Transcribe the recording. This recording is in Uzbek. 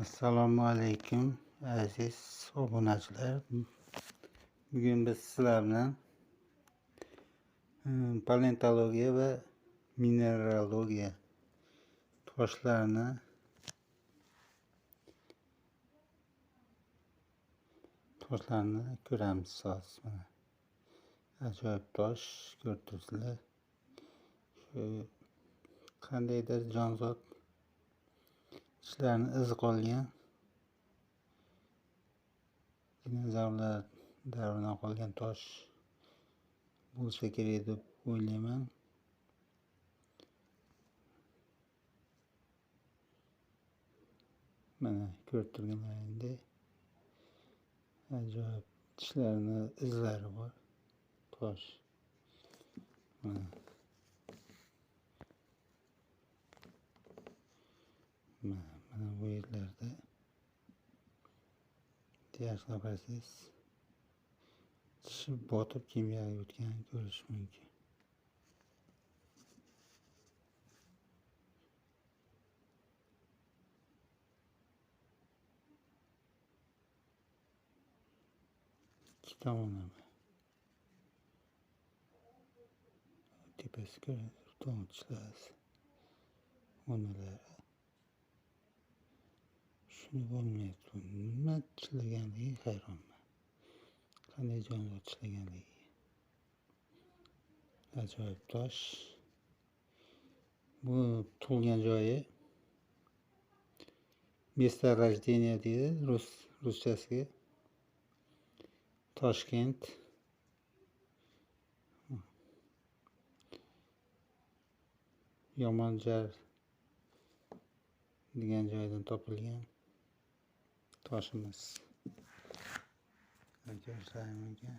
Assalomu alaykum aziz obunachilar. Bugun biz sizlar bilan paleontologiya va mineralogiya toshlarni ko'ramiz hozir. Mana ajoyib tosh ko'rib turibsizlar. Shu qandaydir jonzot tishlarini izi qolgan, dinozavrlar davridan qolgan tosh bo'lsa kerak deb o'ylayman. Mana ko'rib turganlaringdek ajoyib tishlarini izlari bor tosh. Mana mana bu yerlarda yaxshilab qarasangiz tishi botib kimyoga o'tganini ko'rish mumkin. Ikki tomonlama tepasi ko'rinadi, tishlar o'nalari. Shuni bo'lmayapti. Nima tishlaganligiga hayronman. Qanday jonzot tishlaganligiga. Ajoyib tosh. Bu tug'ilgan joyi место рождения deydi ruschasiga. Toshkent. Yomonjar degan joydan topilgan toshimiz. Ko'rishlaring mumkin.